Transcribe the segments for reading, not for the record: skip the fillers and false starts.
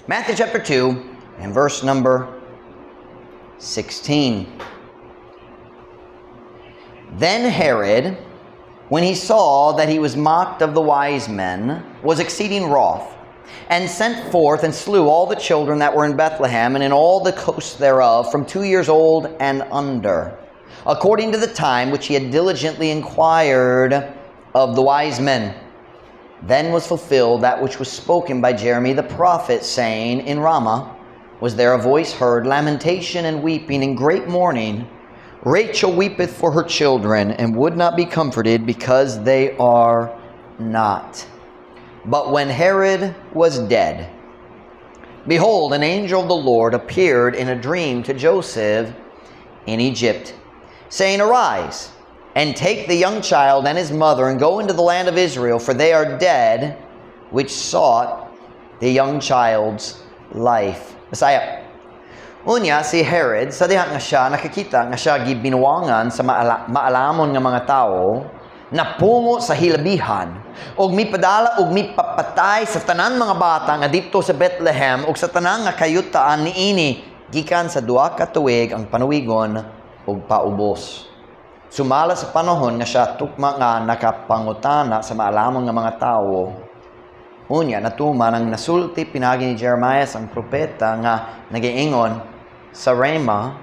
Matthew chapter 2 and verse number 16. Then Herod, when he saw that he was mocked of the wise men, was exceeding wroth, and sent forth and slew all the children that were in Bethlehem and in all the coasts thereof, from 2 years old and under, according to the time which he had diligently inquired of the wise men. Then was fulfilled that which was spoken by Jeremy the prophet, saying, "In Ramah was there a voice heard, lamentation and weeping and great mourning. Rachel weepeth for her children, and would not be comforted, because they are not." But when Herod was dead, behold, an angel of the Lord appeared in a dream to Joseph in Egypt, saying, "Arise, and take the young child and his mother, and go into the land of Israel, for they are dead which sought the young child's life." Bisaya. Unya si Herod, sa diha nga siya nakakita nga siya gibinuangan sa maalamon nga mga tao, napungo sa hilabihan og mipadala og mipapatay sa tanan mga bata nga didto sa Bethlehem ug sa tanan nga kayutaan niini gikan sa 2 ka tuig ang panuwigon ug paubos. Sumala sa panahon nga siya tukma nga nakapangutana sa maalamon nga mga tawo. Unya natuman ang nasulti pinaagi ni Jeremias ang propeta nga nagiingon, "Sa Rama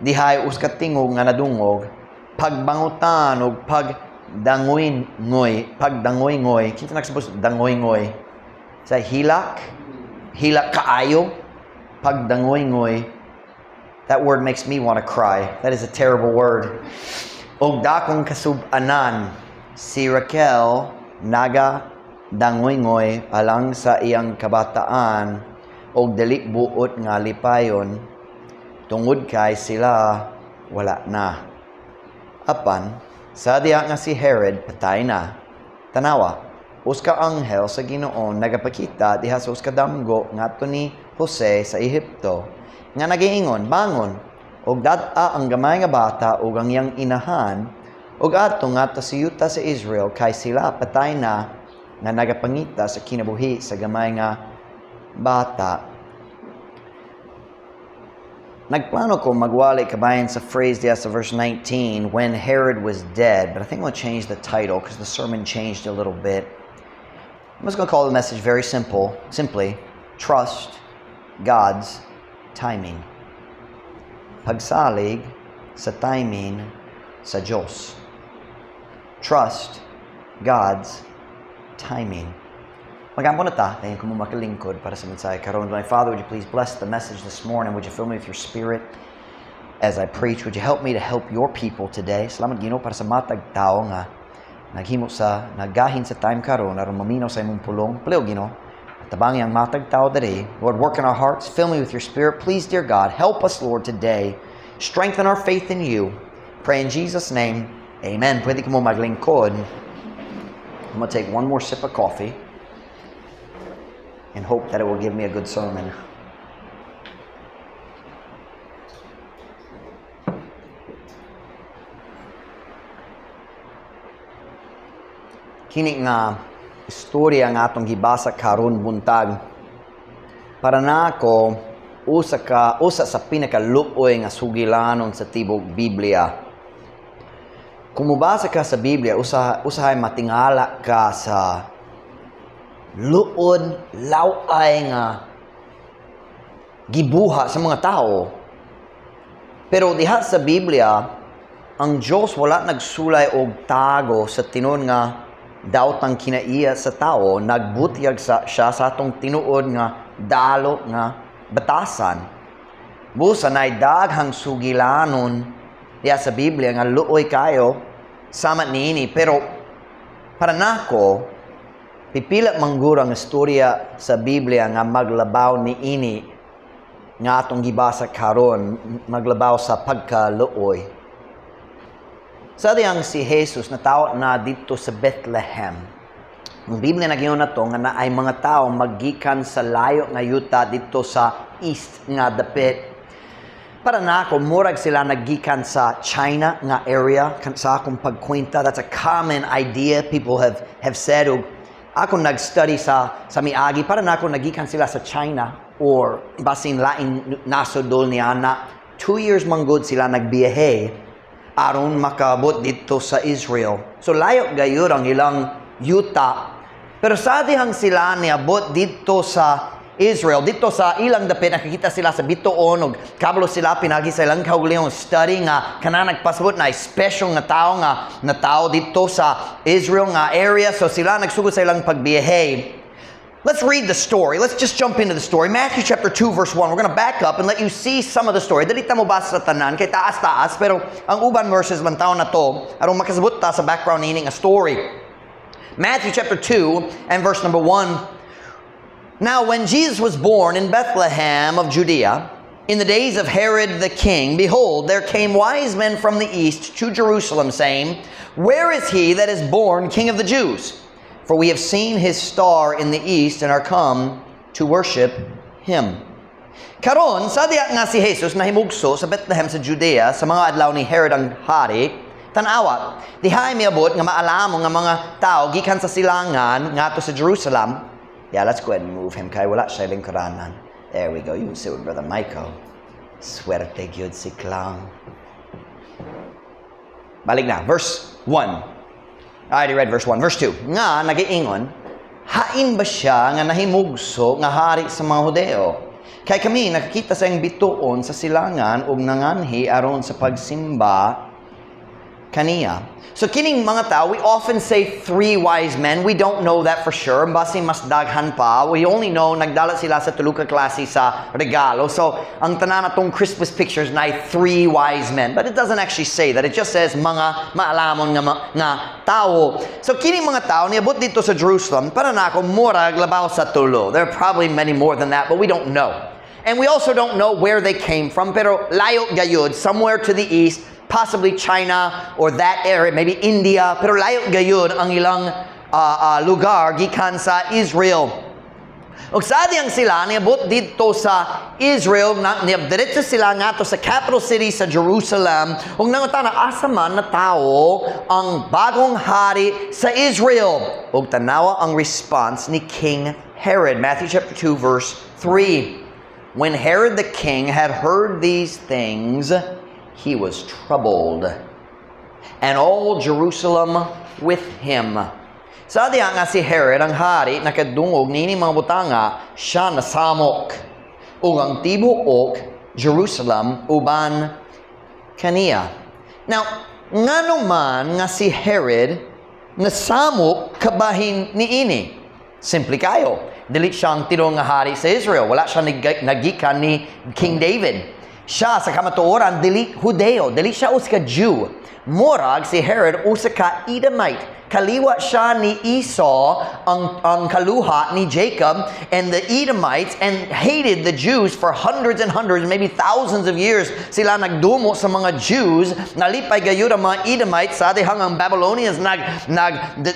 dihay usa ka tingog nga nadungog, pagbangutan ug pagdangoy-ngoy, pagdangoy-ngoy." Kinsa nagsabot dangoy-ngoy? Sa hilak, hilak kaayo, pagdangoy-ngoy. That word makes me want to cry. That is a terrible word. "Og dakong kasub-anan. Si Raquel naga dangoy-ngoy alang sa iyang kabataan og dili buot nga lipayon tungod kay sila wala na." Apan sa diha nga si Herod patay na, tanawa, usa ka anghel sa Ginoo nagapakita diha sa usa ka damgo ngadto ni Jose sa Ehipto nga nagiingon, "Bangon ug dad-a ang gamay nga bata ug ang iyang inahan ug adto ngadto sa yuta sa Israel, kay sila patay na nga nagapangita sa kinabuhi sa gamay nga bata." Nagplano ko magwali kabahin sa phrase diya sa verse 19, "when Herod was dead," but I think I'm going to change the title because the sermon changed a little bit. I'm just going to call the message very simple, simply, "Trust God's Timing." Pagsalig sa timing sa Diyos. Trust God's timing. Mag-ampo na ta, dayon ko mo makalingkod para sa mensahe karon. My Father, would you please bless the message this morning? Would you fill me with your Spirit as I preach? Would you help me to help your people today? Salamat, Ginoo, para sa matag tao nga naghimo sa naggahin sa time karon aron maminaw sa imong pulong. Palihog, Ginoo, tabangi ang matag tao diri. Lord, work in our hearts. Fill me with your Spirit. Please, dear God, help us, Lord, today. Strengthen our faith in you. Pray in Jesus' name. Amen. Pwede ko mo maglingkod. I'm going to take one more sip of coffee and hope that it will give me a good sermon. Kini nga istorya nga atong gibasa karon buntag, para nako usa sa pinakaluoy nga sugilanon sa tibok Biblia. Kung mobasa ka sa Biblia, usahay matingala ka sa luod, laway nga gibuha sa mga tao. Pero diha sa Biblia, ang Diyos wala nagsulay og tago sa tinuod nga daotang kinaiya sa tao, nagbutyag siya sa atong tinuod nga dalo nga batasan. Busa nay daghang sugilanon diha sa Biblia nga luoy kayo sama niini, pero para nako pipila mangguro ang istorya sa Biblia nga maglabaw niini nga atong gibasa karon, maglabaw sa pagkaluoy. Sa diyang si Jesus natawo na didto sa Bethlehem, ang Biblia nag-ingon na to nga naay mga tao maggikan sa layo nga yuta didto sa east nga dapit. Para nako, murag sila naggikan sa China nga area sa akong pagkwenta. That's a common idea people have said. Og Ako nag-study sa miagi, para nako nagikan sila sa China or basin lain nasod niya na 2 years manggod sila nagbiyahe aron makaabot dito sa Israel. So layo gayud ang ilang yuta. Pero sa dihang sila niabot dito sa Israel, dito sa ilang dapit, nakakita sila sa bituon og kabalo sila pinagi sa ilang kaugalingong study nga kana nagpasabot na special nga tao nga na tao dito sa Israel nga area. So sila nagsugod sa ilang pagbiyahe. Let's read the story. Let's just jump into the story. Matthew chapter 2 verse 1. We're going to back up and let you see some of the story. Dili ta mo basa sa tanan kay taas-taas, pero ang uban verses bantawon nato aron makasabot ta sa background niini nga story. Matthew chapter 2 and verse number 1. "Now when Jesus was born in Bethlehem of Judea, in the days of Herod the king, behold, there came wise men from the east to Jerusalem, saying, 'Where is he that is born King of the Jews? For we have seen his star in the east and are come to worship him.'" Karon, sa diha nga si Jesus nahimugso sa Bethlehem sa Judea sa mga adlaw ni Herod ang hari, tanawa, dihay miabot nga maalamon nga mga tao gikan sa silangan ngadto sa Jerusalem. Yeah, let's go ahead and move him kay wala siya lingkuranan. There we go. You can sit with Brother Michael. Swerte gyud si Clown. Balik na. Verse 1. I already read verse 1. Verse 2. Nga, nagiingon, "Hain ba siya nga nahimugso nga hari sa mga Hudeo? Kay kami nakakita sa iyang bituon sa silangan ug nanganhi aron sa pagsimba kaniya." So kining mga tao, we often say three wise men. We don't know that for sure. Basi mas daghan pa. We only know nagdala sila sa tulo ka klase sa regalo. So ang tanan natong Christmas pictures na three wise men. But it doesn't actually say that. It just says mga maalamon nga tao. So kining mga tao niabot dito sa Jerusalem, para nako murag labaw sa tulo. There are probably many more than that, but we don't know. And we also don't know where they came from, pero layo gayud, somewhere to the east, possibly China or that area, maybe India, pero layo gayud ang ilang lugar gikan sa Israel. Ug sa diyang sila niabot dito sa Israel, na diretso sila ngadto sa capital city sa Jerusalem ug nangutana, "Asa man na tao ang bagong hari sa Israel?" Ug tanawa ang response ni King Herod. Matthew chapter 2 verse 3. "When Herod the king had heard these things, he was troubled, and all Jerusalem with him." Sa diha nga si Herod ang hari nakadungog nini mga butanga, siya nasamok. Ug ang tibuok Jerusalem uban kaniya. Now, ngano man nga si Herod nasamok kabahin niini? Simple kayo. Dili siyang tinuod nga hari sa Israel. Wala siya nagikan ni King David. Siya sa kamatuoran dili Hudeo, dili siya usa ka Jew. Murag si Herod usa ka Edomite. Kaliwa siya ni Esau, ang kaluha ni Jacob, and the Edomites and hated the Jews for hundreds and hundreds, maybe thousands of years. Sila nagdumo sa mga Jews. Nalipay gayud ang mga Edomites sa dihang ang Babylonians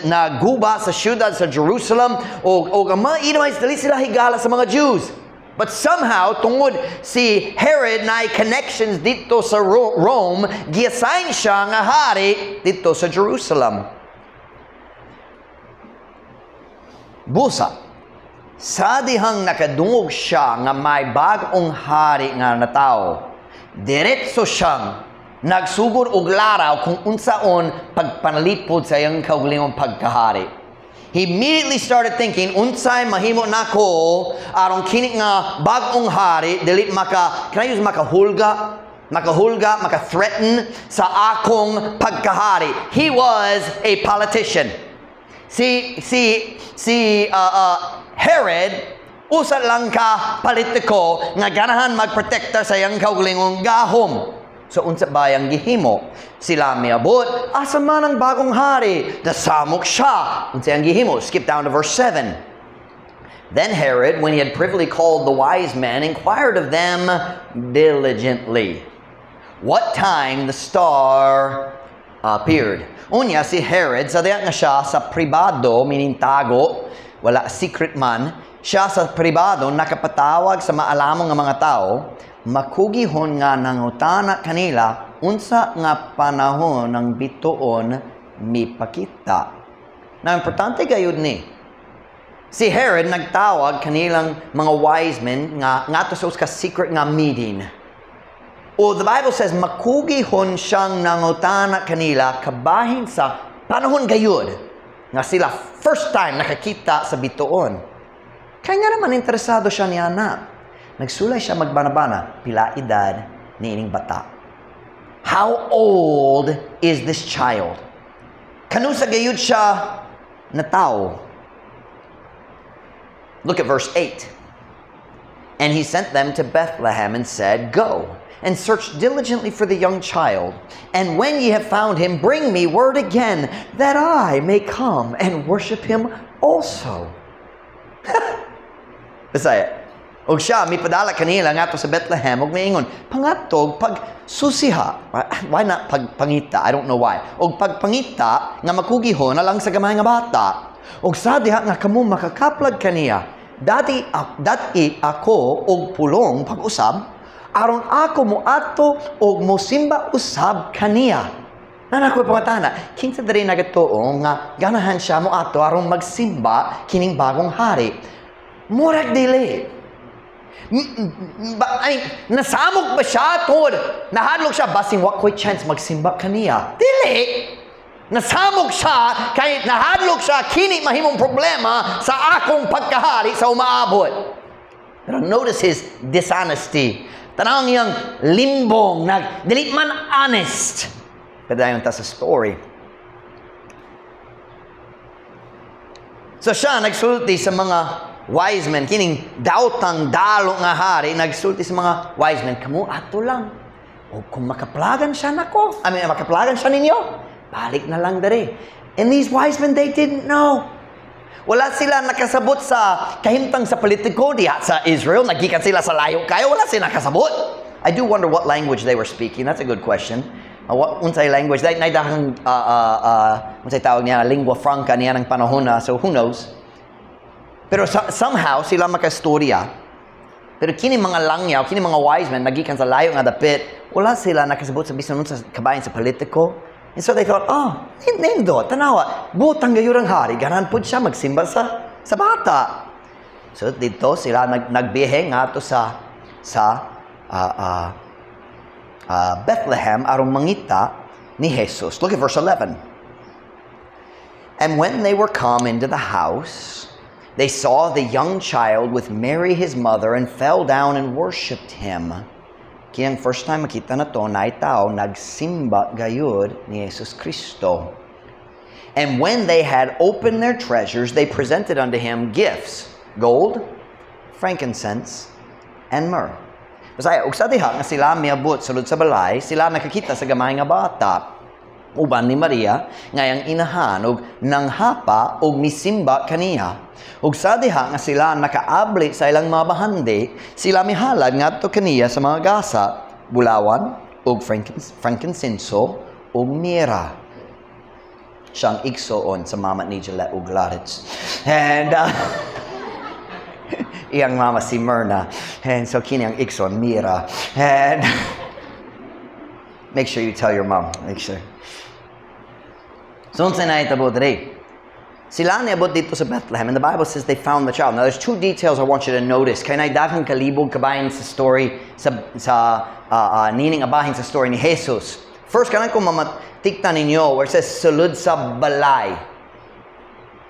nagguba sa syudad sa Jerusalem o ang mga Edomites, dili sila higala sa mga Jews. But somehow, tungod si Herod na connections dito sa Rome, giassign siya nga hari dito sa Jerusalem. Busa, sa dihang nakadungog siya nga may bag-ong hari nga natao, diretso siyang nagsugod og laraw kung unsaon pagpanalipod sa iyang kaugalingong pagkahari. He immediately started thinking, "Unsay mahimo nako aron kini nga bag-ong hari dili maka," can I use makahulga? Makahulga, maka-threaten sa akong pagkahari. He was a politician. Si Herod usa lang ka politiko nga ganahan magprotekta sa iyang kaugalingong gahom. So unsa ba yang gihimo? Sila miabot, "Asa man ang bagong hari?" Nasamok siya. Unsa ang gihimo? Skip down to verse 7. "Then Herod, when he had privily called the wise men, inquired of them diligently what time the star appeared." Unya si Herod, sa diha nga siya sa pribado, meaning tago, wala, secret man, siya sa pribado nakapatawag sa maalamong nga mga tao, makugihon nga nangutana kanila unsa nga panahon ng bituon mipakita. Na importante gayud ni. Si Herod nagtawag kanilang mga wise men nga ngadto sa usa ka secret nga meeting. O the Bible says makugihon siyang nangutana kanila kabahin sa panahon gayud nga sila first time nakakita sa bituon. Kaya nga naman interesado siya niya na. Nagsulay siya magbanabana, pila edad ni ining bata. How old is this child? Kanusa gayud siya natawo? Look at verse 8. "And he sent them to Bethlehem and said, 'Go and search diligently for the young child. And when ye have found him, bring me word again, that I may come and worship him also.'" Bisaya. Og siya, mipadala kanila ngadto sa Bethlehem, og miingon, "Pangadto og pagsusiha." Why not pagpangita? I don't know why. "Og pagpangita, nga makugihon na lang sa gamay nga bata. Og sa diha nga kamo makakaplag kaniya, dad-i ako og pulong pag-usab, aron ako moadto og mosimba usab kaniya." Naa koy pangatana, kinsa diri nagatuo nga ganahan siya moadto aron magsimba kining bagong hari? Murag dili. Ba, ay, nasamok ba siya tungod nahadlok siya basin wa ko'y chance magsimba kaniya? Dili. Nasamok siya kay nahadlok siya kini mahimong problema sa akong pagkahari sa umaabot. Pero notice his dishonesty. Tanawang iyang limbong, nag, dili man honest. Pero dayon ta sa story. So siya nagsulti sa mga wise men, kining daotang dalo nga hari, nagsulti sa mga wise men, "Kamo ato lang. O kung makaplagan siya nako, I mean, makaplagan siya ninyo, balik na lang dere." And these wise men, they didn't know. Wala sila nakasabot sa kahimtang sa politiko diha sa Israel. Nagikan sila sa layo kayo, wala sila nakasabot. I do wonder what language they were speaking. That's a good question. What unsay language? Dahil naidahang, unsay tawag niya, lingua franca niya ng panahon na, so who knows? Pero somehow, sila makastorya. Pero kini mga langyaw, kini mga wise men, nagikan sa layo nga dapit, wala sila nakasabot sa bisan sa kabahin sa politiko. And so they thought, "Oh, nindo, tanawa, butang gayud ang hari, ganahan pud siya magsimba sa bata." So dito sila nagbihe ngadto sa Bethlehem aron mangita ni Jesus. Look at verse 11. "And when they were come into the house, they saw the young child with Mary his mother and fell down and worshipped him." Kaya ang first time makita na to, na tao nagsimba gayud ni Jesus Kristo. "And when they had opened their treasures, they presented unto him gifts, gold, frankincense, and myrrh." Basta, og sa diha nga sila miabot sulod sa balay, sila nakakita sa gamay nga bata uban ni Maria, nga iyang inahan, og nanghapa og misimba kaniya. Ug sa diha nga sila nakaabli sa ilang mga bahandi, sila mihalad ngadto kaniya sa mga gasa, bulawan ug frankincense ug mira. Siyang igsoon sa mama ni Gillette ug Gladys. And iyang mama si Myrna. And so kini ang igsoon, Mira. And make sure you tell your mom. Make sure. So unsay nahitabo diri? Sila niabot dito sa Bethlehem, and the Bible says they found the child. Now, there's two details I want you to notice. Kay naay daghang kalibog kabahin sa story, sa nining abahin sa story ni Jesus. First, kanang kung mamatikta ninyo, where it says, sulod sa balay.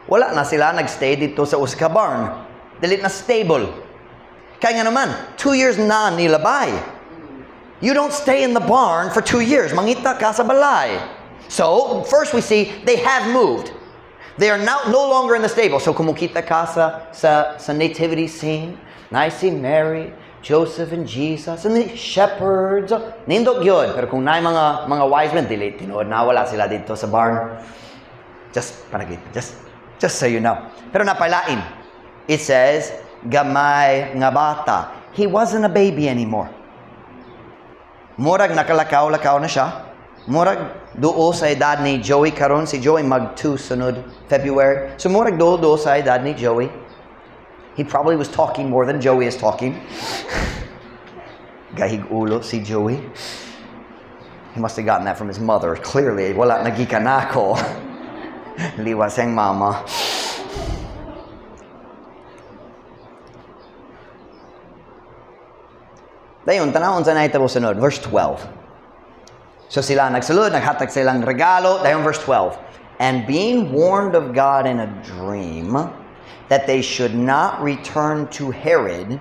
Wala na sila nagstay dito sa usa ka barn. Dili na stable. Kaya nga naman, 2 years na nilabay. You don't stay in the barn for 2 years. Mangita ka sa balay. So, first we see they have moved. They are now no longer in the stable. So, kung mukita ka sa nativity scene, na si Mary, Joseph, and Jesus, and the shepherds. Nindot yun. Pero kung naay mga wise men, dili, tinuod na wala sila dito sa barn. Just, panagit, just so you know. Pero napalain. It says, gamay nga bata. He wasn't a baby anymore. Murag nakalakaw-lakaw na siya. Murag duo sa edad ni Joey karon, si Joey mag 2 sunod February. So murag duo sa edad ni Joey. He probably was talking more than Joey is talking. Gahig ulo si Joey. He must have gotten that from his mother. Clearly, wala nagikan nako. Liwas ang mama. Dayon, tan-awon sa nahitabo sunod. Verse 12. So sila nagsulod, naghatag silang regalo. Dayon, verse 12. "And being warned of God in a dream that they should not return to Herod,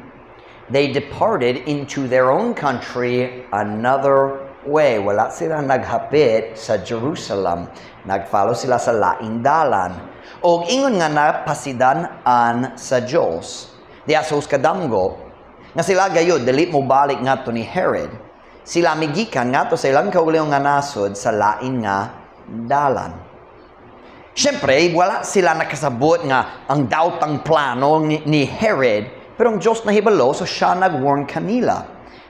they departed into their own country another way." Wala sila naghapit sa Jerusalem. Nagfollow sila sa laing dalan. Og ingon nga napasidan-an sa Diyos diha sa kadamgo, nga sila gayud dili mo balik ngadto ni Herod. Sila migikan ngadto sa ilang kaugalingong nga nasod sa lain nga dalan. Siyempre, wala sila nakasabot nga ang daotang plano ni Herod, pero ang Diyos nahibalo, so siya nag-warn kanila.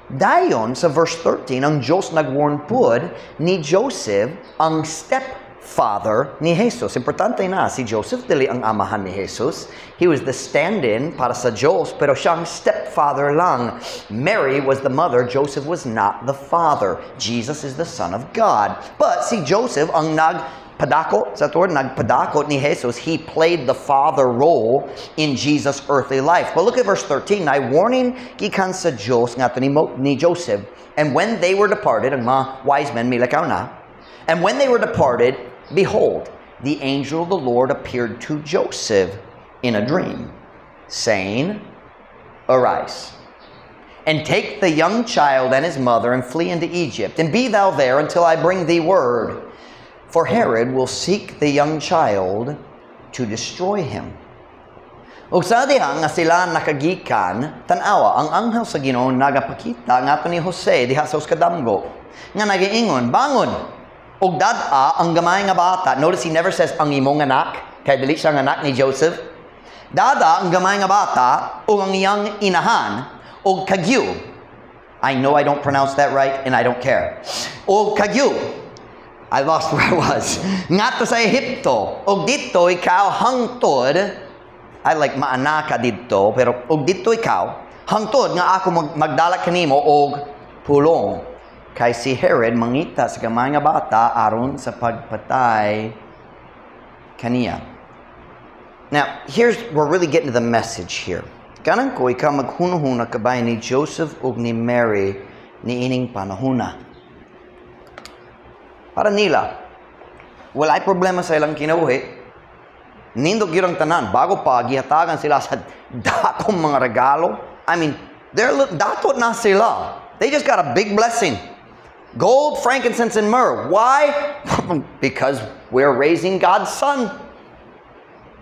Dayon, sa verse 13, ang Diyos nag-warn pud ni Joseph, ang stepfather ni Jesus. Importante na, si Joseph dili ang amahan ni Jesus. He was the stand-in para sa Diyos, pero siya ang stepfather lang. Mary was the mother, Joseph was not the father. Jesus is the Son of God. But si Joseph ang nagpadako, sa word, nagpadako ni Jesus. He played the father role in Jesus' earthly life. But look at verse 13. Nay warning gikan sa Diyos ngadto ni Joseph. "And when they were departed," ang mga wise men milakaw na, "and when they were departed, behold, the angel of the Lord appeared to Joseph in a dream, saying, 'Arise, and take the young child and his mother and flee into Egypt, and be thou there until I bring thee word. For Herod will seek the young child to destroy him.'" Ug sa diha nga sila nakagikan, tan-awa ang anghel sa Ginoo nagapakita ngadto ni Jose diha sa kadamgo nga nagaingon, "Bangon ug dad-a ang gamay nga bata." Notice he never says "ang imong anak," kay dili siya ang anak ni Joseph. "Dad-a ang gamay nga bata ug ang iyang inahan ug kagyu." I know I don't pronounce that right and I don't care. "Ug kagyu." I lost where I was. "Ngadto sa Ehipto ug didto ikaw hangtod." I like "maana ka didto," pero "ug didto ikaw hangtod nga ako magdala kanimo og pulong. Kay si Herod mangita sa gamay nga bata aron sa pagpatay kaniya." Now, here's we're really getting to the message here. Ganahan ko ikaw maghunahuna kabay ni Joseph ug ni Mary niining panahona. Para nila, walay problema sa ilang kinabuhi. Nindot gyud ang tanan. Bago pa, gihatagan sila sa dakong mga regalo. I mean, they're dato na sila. They just got a big blessing. Gold, frankincense, and myrrh. Why? Because we're raising God's son.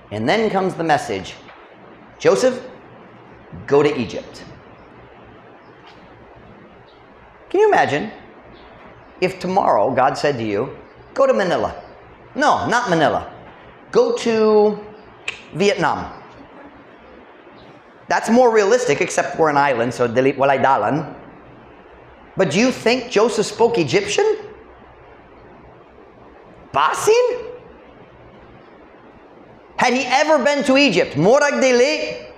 And then comes the message. "Joseph, go to Egypt." Can you imagine if tomorrow God said to you, "Go to Manila"? No, not Manila. "Go to Vietnam." That's more realistic, except we're an island, so dili walay dalan. But do you think Joseph spoke Egyptian? Basin? Had he ever been to Egypt? Murag dili.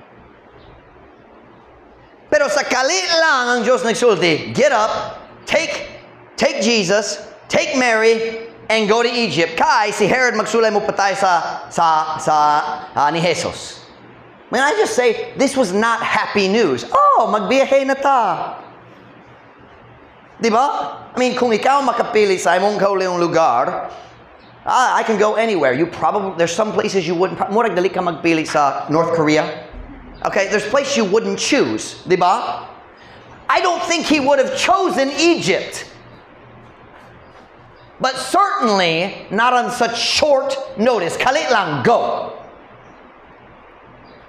Pero sa kalit lang ang Diyos nagsulti, "Get up, take Jesus, take Mary, and go to Egypt. Kay si Herod magsulay mo patay sa ni Jesus." May I just say, this was not happy news. "Oh, magbiyahe na ta." Di ba? I mean, kung ikaw makapili sa imong kaugalingong lugar, "Ah, I can go anywhere." You probably, there's some places you wouldn't, murag dali ka magpili sa North Korea. Okay, there's places you wouldn't choose, di ba? I don't think he would have chosen Egypt. But certainly not on such short notice. Kalit lang, "Go."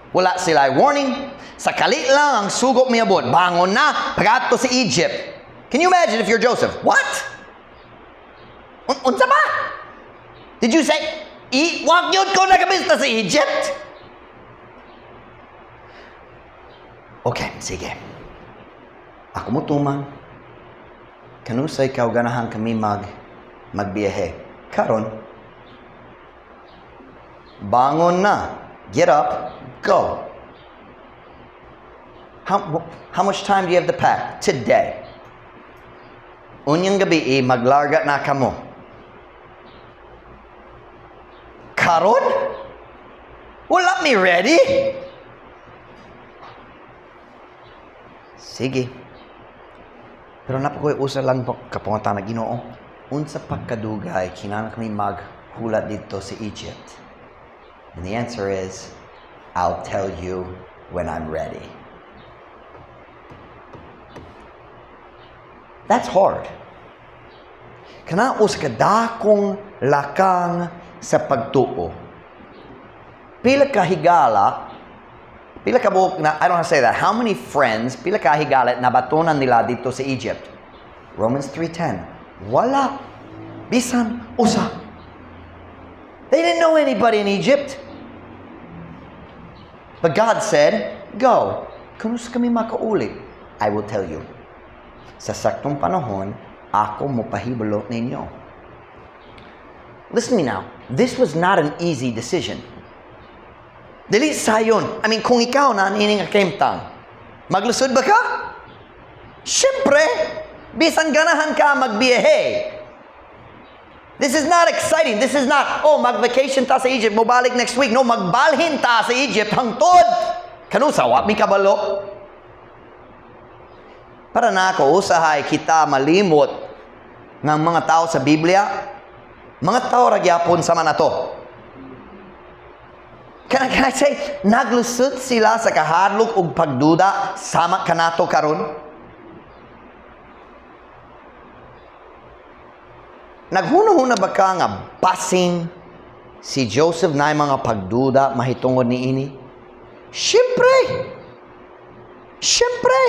Wala sila warning. Sa kalit lang ang sugo miabot. "Bangon na, pag-adto sa Egypt." Can you imagine if you're Joseph? What? Unsa ba? Did you say, "Wag yun ko nagabista sa Egypt"? Okay, sige. Ako mo tuman. Kanusay ikaw ganahan kami magbiyahe? Karon, bangon na. Get up, go. How much time do you have to pack? Today. Unyang gabi, maglarga na kamo. Karon? Wala mi ready? Sige. Pero naa pa koy usa lang kapangutana, Ginoo. Unsa pa kadugay kinahanglan kami maghulat didto sa Egypt? And the answer is, "I'll tell you when I'm ready." That's hard. Kana usa ka dakong lakang sa pagtuo. Pila ka higala, pila ka buok na, I don't know how to say that. How many friends, pila ka higala nabatonan nila didto sa Egypt? Romans 3:10. Wala. Bisan usa. They didn't know anybody in Egypt. But God said, "Go." Kanus-a kami makauli? "I will tell you. Sa saktong panahon, ako mo pahibalo ninyo." Listen to me now. This was not an easy decision. Dili sayon. I mean, kung ikaw na niini nga kahimtang, maglusod ba ka? Siyempre, bisan ganahan ka magbiyahe. This is not exciting. This is not, "Oh, mag-vacation ta sa Egypt, mobalik next week." No, magbalhin ta sa Egypt hangtod kanusa, wa mi kabalo. Para nako, usahay kita malimot ng mga tao sa Biblia, mga tao ra gyapon sama nato. Can I say, naglusot sila sa kahadlok ug pagduda sama kanato karon? Naghuna-huna ba ka nga basin si Joseph na mga pagduda mahitungod niini? Siyempre! Siyempre!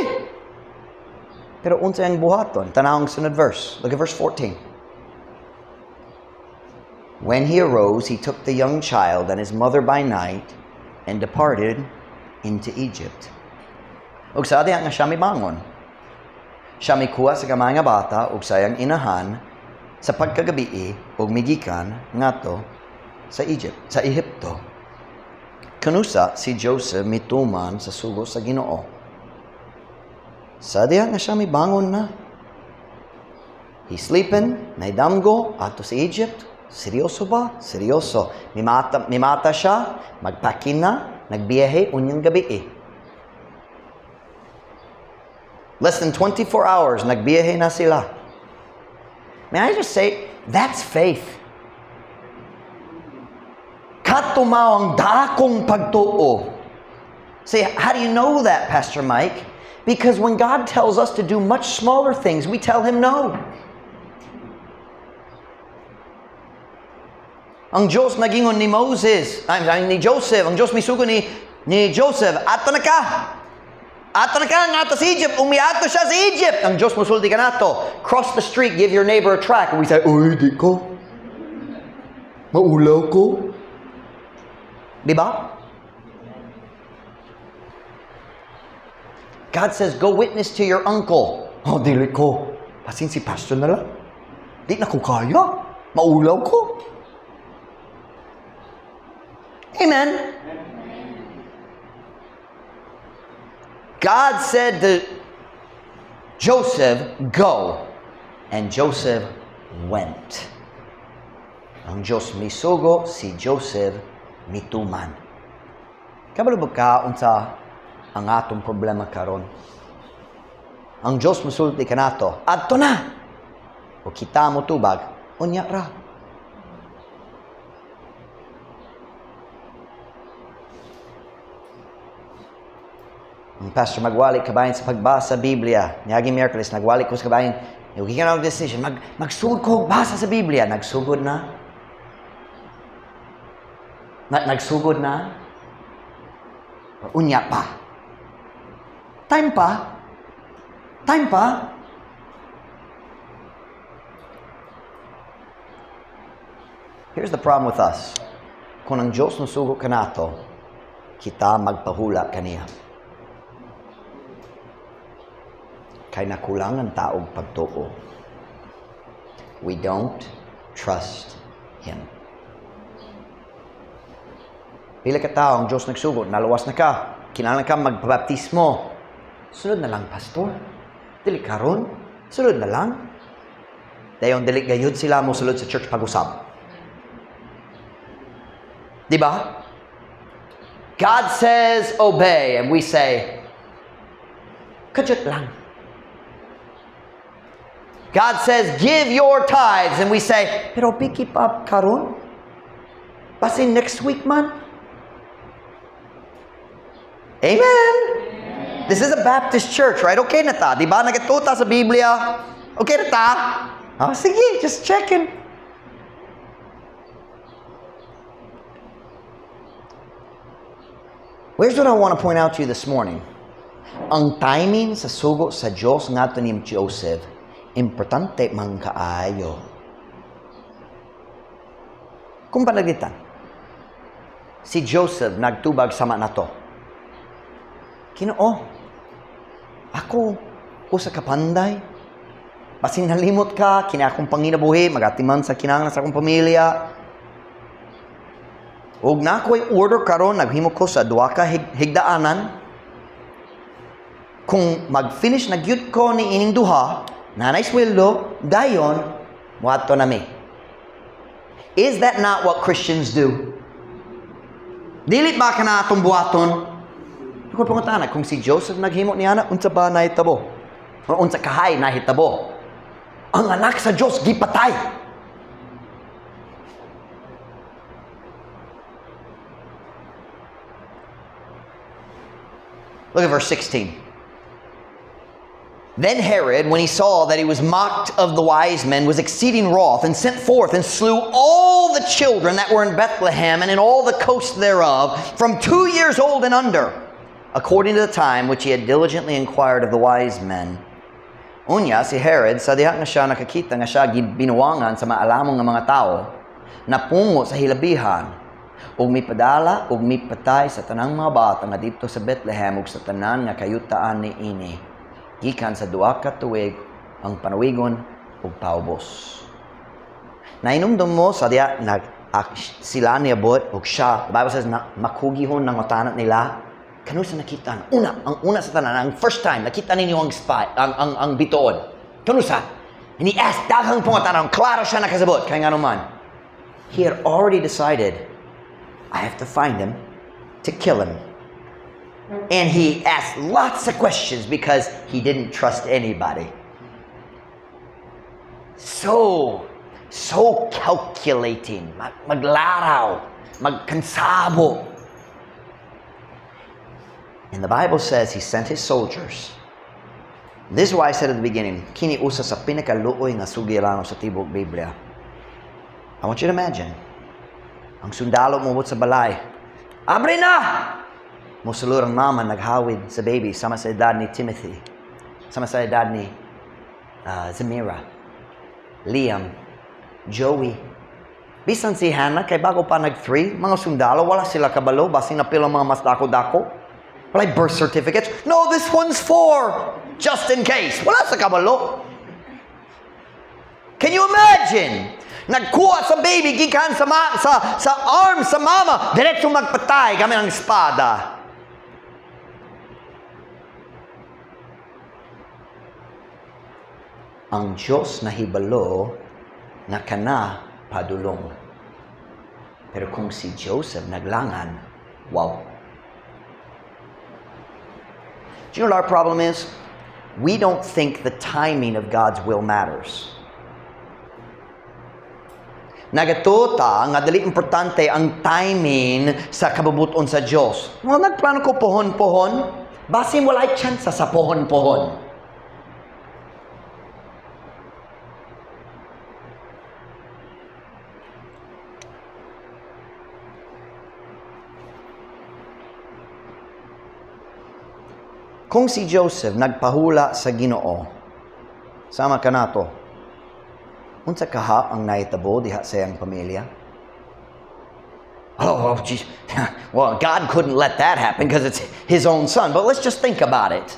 Pero unsa ang buhaton? Tanawang sunod verse. Look at verse 14. When he arose, he took the young child and his mother by night and departed into Egypt. Ug sa diha nga siya mibangon, siya mikuha sa gamay nga bata ug sa iyang inahan sa pagkagabii ug migikan ngadto sa Egypt, sa Ehipto. Kanusa si Joseph mituman sa sugo sa Ginoo. Sa diha nga siya mibangon na. He sleeping, naidamgo, adto sa Egypt. Seryoso ba? Seryoso. Mimata siya, magpakin na, nagbiyahe unyang gabi. Less than 24 hours, nagbiyahe na sila. May I just say, that's faith. Kato mao ang dakong pagtuo. Say, "How do you know that, Pastor Mike?" Because when God tells us to do much smaller things, we tell Him no. Ang Diyos nagingon ni Moses, I mean, ni Joseph, ang Diyos misugo ni Joseph, "Ato na ka. Ato na ka, ngadto sa Egypt." Umiato siya sa Egypt. Ang Diyos musulti kanato, "Cross the street, give your neighbor a tract." And we say, "Uy, di ko. Maulaw ko." Di ba? God says, "Go witness to your uncle." "Oh, dili ko. Basin si pastor na lang. Di na ko kaya. Maulaw ko." Amen. God said to Joseph, "Go." And Joseph went. Ang Diyos misugo, si Joseph mituman. Kabalo ba ka unsa ang atong problema karon? Ang Diyos musulti kanato, "Adto na! O kita mo tubag, unya ra." Ang pastor magwali kabahin sa pagbasa sa Biblia. Niaging Miyerkules, nagwali ko sa kabahin. Yung ka decision, magsugod ko basa sa Biblia. Nagsugod na. Nagsugod na. Or unya pa. Time pa. Time pa. Here's the problem with us. Kung ang Diyos nasugo kanato, kita magpahula kaniya. Kay nakulangan ta og pagtuo. We don't trust Him. Pila ka tao ang Diyos nagsugo, naluwas na ka, kinahanglan ka magpabaptismo. "Sunod na lang, Pastor. Dili karon, sunod na lang." Dayon dili gayud sila mo sulod sa church pag-usab. Di ba? God says obey, and we say, "Kadyot lang." God says, "Give your tithes." And we say, "Pero piki pa karon? Basin next week man?" Amen. Amen. This is a Baptist church, right? Okay na ta. Di ba? Nagatuta sa Biblia. Okay na ta? Oh, sige, just checking. Here's what I want to point out to you this morning. Ang timing sa sugo sa Diyos ngadto ni Joseph, importante man kaayo. Kung panagitan, si Joseph nagtubag sama nato. "Kinoo, ako usa ka panday. Basin nalimot ka, kini akong panginabuhi, magatiman sa kinahanglan sa akong pamilya. Ug na ako'y order karon, naghimo ko sa duha ka higdaanan. Kung mag-finish na gyud ko ni ining duha, nanay sweldo, dayon, muadto na mi." Is that not what Christians do? Dili ba ka na atong buhaton? Ako pangutana, kung si Joseph naghimo niya na, unsa ba nahitabo? O unsa kahay nahitabo? Ang anak sa Diyos gipatay. Look at verse 16. Then Herod, when he saw that he was mocked of the wise men, was exceeding wroth, and sent forth and slew all the children that were in Bethlehem and in all the coast thereof, from 2 years old and under, according to the time which he had diligently inquired of the wise men. Unya, si Herod, sa diha nga siya nakakita nga siya gibinuangan sa maalamong nga mga tao, napungo sa hilabihan, ug mipadala ug mipatay sa tanang mga bata nga didto sa Bethlehem ug sa tanan nga kayutaan niini, gikan sa 2 ka tuig ang panawigon ug paubos. Nainumdum mo sa diha nag sila niabot ug siya, the Bible says na makugihon ng utanat nila. Kanusa nakita? Una, ang una sa tanan, ang first time nakita ninyo ang spy, ang bituon. Kanusa? And he asked daghang pangutana, klaro siya nakasabot kay ngano man. He had already decided, "I have to find him to kill him." And he asked lots of questions because he didn't trust anybody. So calculating. Maglaraw, magkansabo. And the Bible says he sent his soldiers. This is why I said at the beginning, kini usa sa pinakaluoy nga sugirano sa tibok Biblia. I want you to imagine, ang sundalo moabot sa balay. "Abre na!" Mosulod ang mama, naghawid sa baby, sama sa edad ni Timothy, sama sa edad ni Zamira, Liam, Joey. Bisan si Hannah, kay bago pa nag-3, mga sundalo, wala sila kabalo, basin na pila mga mas dako-dako. Wala birth certificates. "No, this one's 4, just in case." Wala sa kabalo. Can you imagine? Nagkuha sa baby, gikan sa arm sa mama, diretso magpatay kami ng espada. Ang Diyos nahibalo nga kana padulong. Pero kung si Joseph naglangan, wow. Do you know what our problem is? We don't think the timing of God's will matters. Nagatuta nga dili importante ang timing sa kabubuton sa Dios. Well, nagplano ko pohon-pohon, basin walay chance sa pohon-pohon. Kung si Joseph nagpahula sa Ginoo, sama ka nato, unsa kaha ang nahitabo diha sa iyang pamilya? Oh, geez. Well, God couldn't let that happen because it's his own son. But let's just think about it.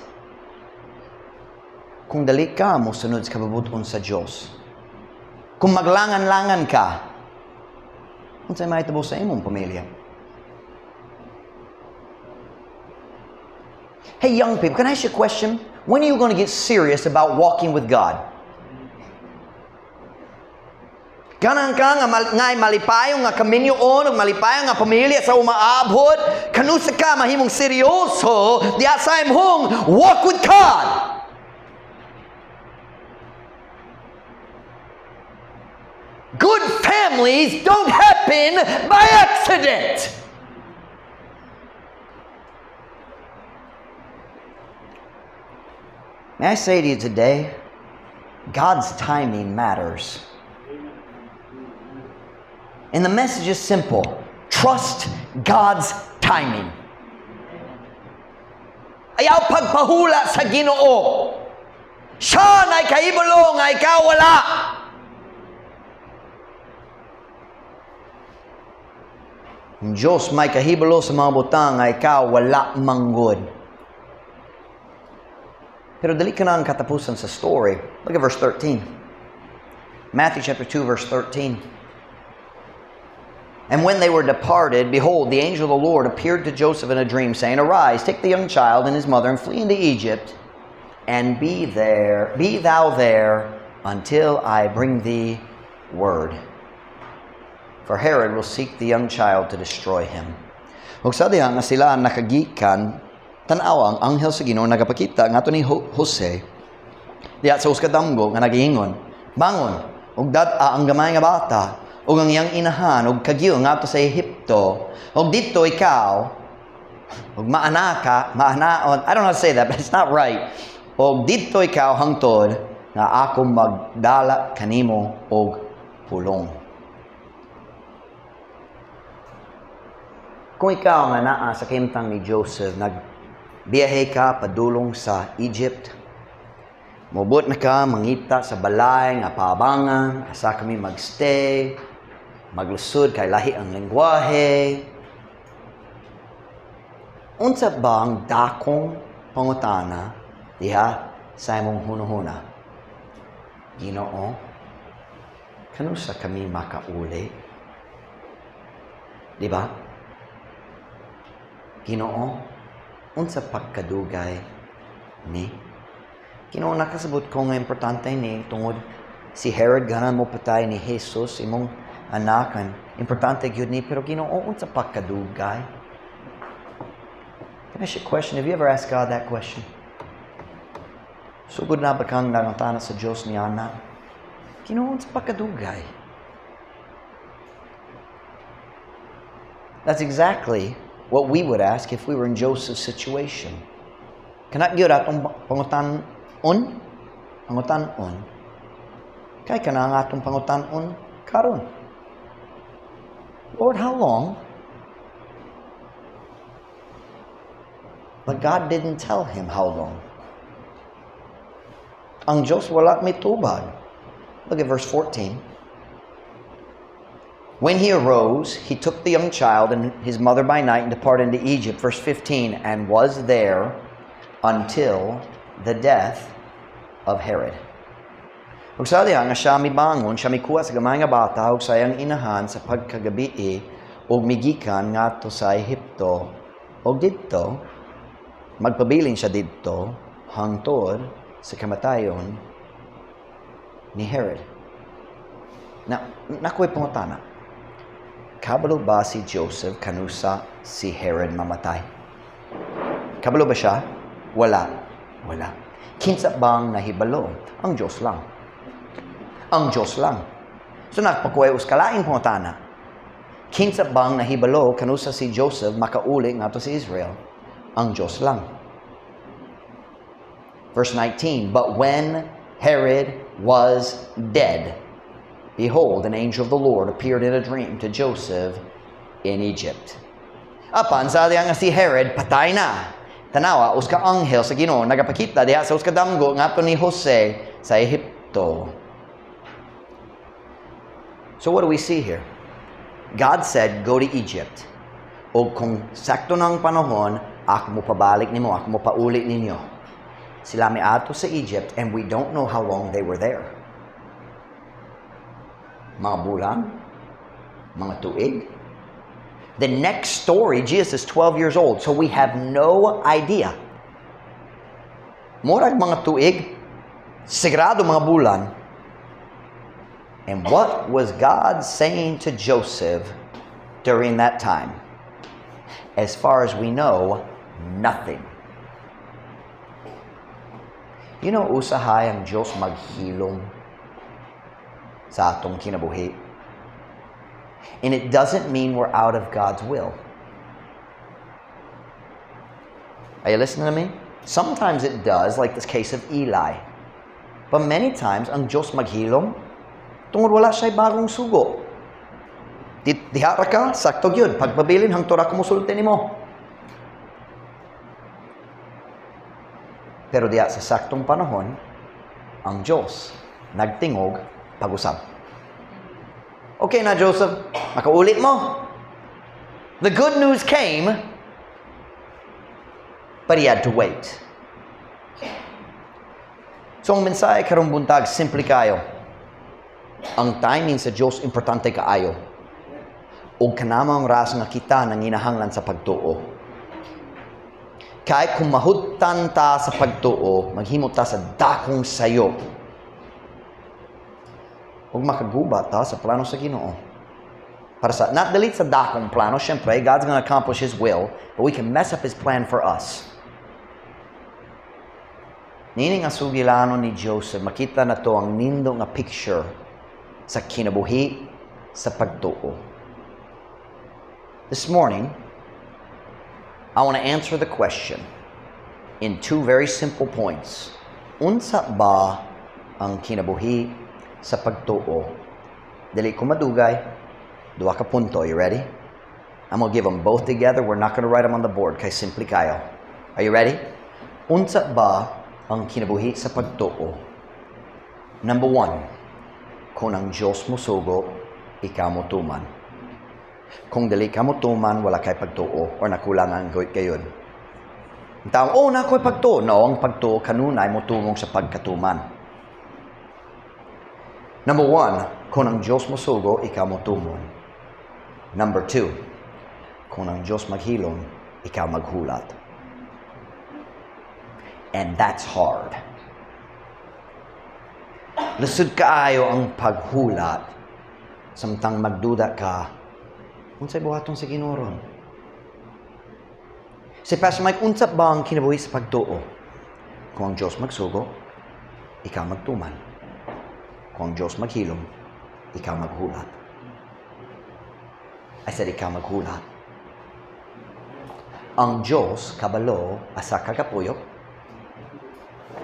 Kung dali ka mo sunod sa kabubuton sa Diyos, kung maglangan-langan ka, unsa mahitabo sa imong pamilya? Hey, young people, can I ask you a question? When are you going to get serious about walking with God? Ganang ka nga ngay malipayong nga kaminyoon ug malipayong nga pamilya sa umaabot, kanusa ka mahimong seryoso diha sa imong walk with God. Families don't happen by accident. May I say to you today, God's timing matters. And the message is simple. Trust God's timing. Ayaw pagpahula sa Ginoo. Siya na'y kahibalo nga ikaw wala. Ang Diyos may kahibalo sa mga butang nga ikaw wala manggod. Pero dali ka na ang katapusan sa story. Look at verse 13. Matthew chapter 2, verse 13. And when they were departed, behold, the angel of the Lord appeared to Joseph in a dream, saying, "Arise, take the young child and his mother, and flee into Egypt, and be thou there until I bring thee word. For Herod will seek the young child to destroy him." Ug sa diha nga sila nakagikan, tan-awa ang anghel sa Ginoo nagapakita ngadto ni Jose diha sa usa ka damgo nga nagiingon, "Bangon ug dad-a ang gamay nga bata ug ang iyang inahan ug kagiyo ngadto sa Ehipto, ug didto ikaw ug maanaka, maanaon." I don't know how to say that, but it's not right. "Og didto ikaw hangtod nga ako magdala kanimo og pulong." Kung ikaw nga naa sa kimtang ni Joseph, nagbiyahe ka padulong sa Egypt, mobot na ka, mangita sa balay nga paabangan, asa kami magstay, maglusod kay lahi ang lengguwahe. Unsa ba ang dakong pangutana diha sa imong hunahuna? Ginoo, kanusa kami makauli? Di ba? Ginoo, unsa pagkadugay ni? Ginoo, nakasabot ko nga importante ni tungod si Herod ganan mo patay ni Jesus imong anak, and importante gyud ni, pero Ginoo, unsa pagkadugay? Can I ask you a question? Have you ever asked God that question? Sugod na ba kang nangutana sa Diyos ni Ana? Ginoo, unsa pagkadugay? That's exactly what we would ask if we were in Joseph's situation. Kana gyud atong pangutan-on? Pangutan-on. Kay kana ang atong pangutan-on karon. Lord, how long? But God didn't tell him how long. Ang Diyos wala mitubag. Look at verse 14. When he arose, he took the young child and his mother by night and departed into Egypt. Verse 15, and was there until the death of Herod. Ug sa diha nga siya mibangon, siya mikuha sa gamay nga bata ug sa iyang inahan sa pagkagabii ug migikan ngadto sa Ehipto. Ug didto magpabilin siya didto hangtod sa kamatayon ni Herod. Na nakoy pangutana. Kabalo ba si Joseph kanusa si Herod mamatay? Kabalo ba siya? Wala. Wala. Kinsa bang nahibalo? Ang Diyos lang. Ang Diyos lang. So nagpakuhay us kalaing pangutana. Kinsa bang nahibalo kanusa si Joseph makauli ngadto sa Israel? Ang Diyos lang. Verse 19, but when Herod was dead, behold, an angel of the Lord appeared in a dream to Joseph in Egypt. Apan sa diha nga si Herod patay na. Tanawa usa ka anghel sa Ginoo nagapakita diha sa usa ka damgo ngadto ni Jose sa Ehipto. So what do we see here? God said, go to Egypt. O kung sakto ng panahon, ako mo pabalik nimo, ako mo pauli ninyo. Sila miadto sa Egypt, and we don't know how long they were there. Mga bulan, mga tuig. The next story, Jesus is 12 years old, so we have no idea. Murag mga tuig, sigurado mga bulan. And what was God saying to Joseph during that time? As far as we know, nothing. You know, usahay ang Diyos maghilom sa atong kinabuhi. And it doesn't mean we're out of God's will. Are you listening to me? Sometimes it does, like this case of Eli. But many times, ang Diyos maghilom, tungod wala siya'y bagong sugo. Diha ra ka, sakto gyud. Pagpabilin, hangtod ako mosulti nimo. Pero diha sa saktong panahon, ang Diyos nagtingog pag-usab. Okay na, Joseph. Makaulit mo. The good news came, but he had to wait. So ang mensahe karong buntag, simple kayo. Ang timing sa Diyos importante kaayo. Og kanamang ras nga kita nanginahanglan sa pagtuo. Kay kung mahuttan ta sa pagtuo, maghimo ta sa dakong sayo. Ug makaguba ta sa plano sa Ginoo. Para sa, not delete sa dakong plano, syempre, God's gonna accomplish His will, but we can mess up His plan for us. Nini nga sugilano ni Joseph, makita na to ang nindo nga picture sa kinabuhi sa pagtuo. This morning, I want to answer the question in two very simple points. Unsa ba ang kinabuhi sa pagtuo? Dili ko madugay, duha ka punto. You ready? I'm gonna give them both together. We're not gonna write them on the board kay simple kayo. Are you ready? Unsa ba ang kinabuhi sa pagtuo? Number one, kung ang Diyos mosugo, ikaw motuman. Kung dili ka motuman, wala kay pagtuo or nakulangan gayon. Ang tao, oh, na ako'y pagtuo. No, ang pagtuo kanunay motumong sa pagkatuman. Number one, kung ang Diyos mosugo, ikaw motumon. Number two, kung ang Diyos maghilom, ikaw maghulat. And that's hard. Lisod kaayo ang paghulat samtang magduda ka, unsay buhaton sa Ginoo ron? Si Pastor Mike, unsa ba ang kinabuhi sa pagtuo? Kung ang Diyos magsugo, ikaw magtuman. Kung ang Diyos maghilom, ikaw maghulat. I said, ikaw maghulat. Ang Diyos, kabalo, asa ka kapuyo.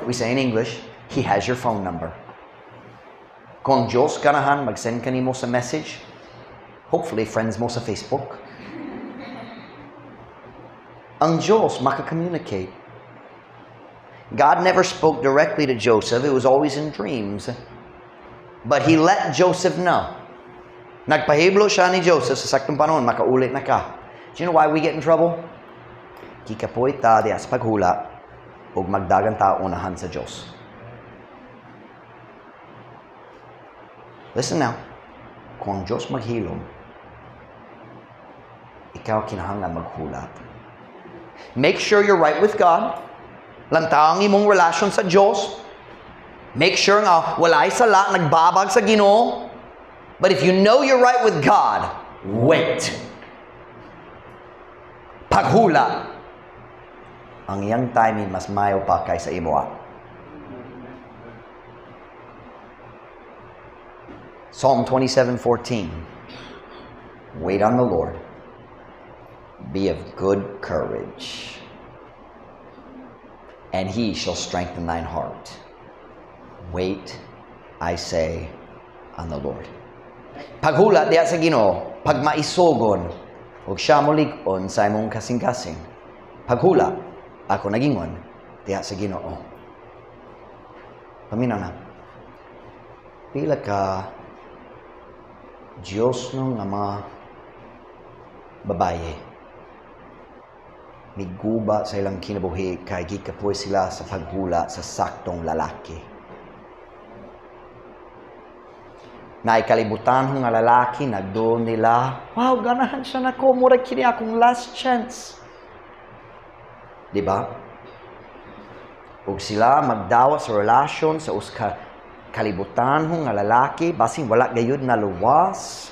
We say in English, He has your phone number. Kung ang Diyos ganahan, mag-send ka nimo sa message. Hopefully, friends mo sa Facebook. Ang Diyos maka-communicate. God never spoke directly to Joseph. It was always in dreams. But He let Joseph know. Nagpahiblo siya ni Joseph sa saktong panahon, makaulit na ka. Do you know why we get in trouble? Kikapoy ta diya sa paghula ug magdagan ta unahan sa Diyos. Listen now. Kung ang Diyos maghilom, ikaw kinahanglan maghulat. Make sure you're right with God. Lantang imong relasyon sa Diyos. Make sure nga walay sala, nagbabag sa Ginoo. But if you know you're right with God, wait. Paghula. Ang iyang timing mas mayo pa kaysa imoa. Psalm 27:14. Wait on the Lord. Be of good courage, and He shall strengthen thine heart. Wait, I say, on the Lord. Paghula diya sa Ginoo, pag maisogon, ug siya molig-on sa imong kasing-kasing. Paghula, ako nagingon diya sa Ginoo. Paminaw na. Pila ka Diyos no nga mga babaye miguba sa ilang kinabuhi kay gikapoy sila sa paghula sa saktong lalaki. Naikalibutan nga lalaki, nagdoon nila, wow, ganahan siya nako, murag kini akong last chance. Diba? Ug sila magdawa sa relasyon sa uska kalibutan nga lalaki, basin wala gayud na luwas.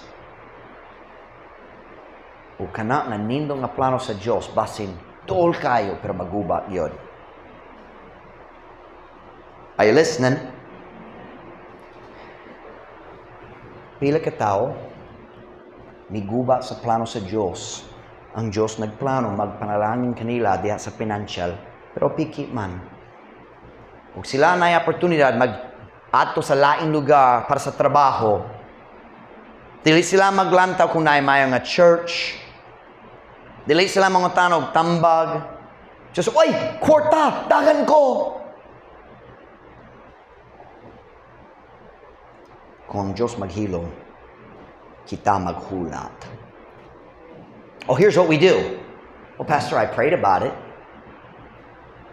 O kana nga nindo nga plano sa Dios, basin duol kayo pero maguba gyud. Are you listening? Pila ka tawo Miguba sa plano sa Diyos. Ang Diyos nagplano magpanalangin kanila diha sa financial, pero piki man. Ug sila na oportunidad mag-adto sa laing lugar para sa trabaho. Dili sila maglantaw kung naay maayo nga church. Dili sila mangutana og tambag. Just, "Oy, kwarta, dagan ko." Kung ang Diyos maghilom, kita maghulat. Oh, here's what we do. "Well, Pastor, I prayed about it.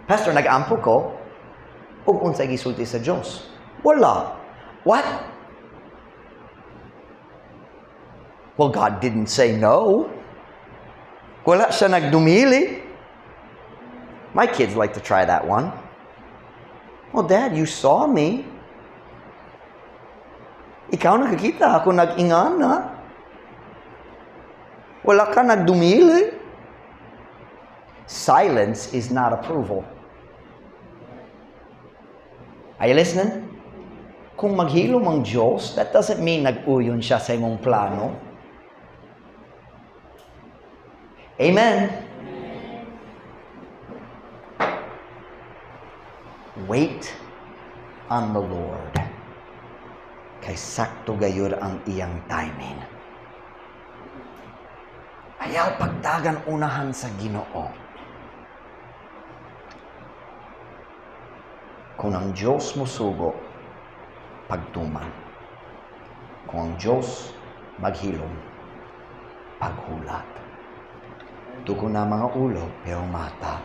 Pastor, nag-ampo ko." Ug unsay gisulti sa Diyos? Wala. What? Well, God didn't say no. Wala siya nagdumili. My kids like to try that one. "Well, Dad, you saw me. Ikaw nakakita, ako nag-ingana. Wala ka nagdumili." Silence is not approval. Are you listening? Kung maghilom ang Diyos, that doesn't mean nag-uyon siya sa imong plano. Amen. Wait on the Lord. Kay sakto gayud ang iyang timing. Ayaw pagdagan unahan sa Ginoo. Kung ang Diyos musugo, pagtuman. Kung ang Diyos maghilom, paghulat. Tuko na mga ulo, pero mata.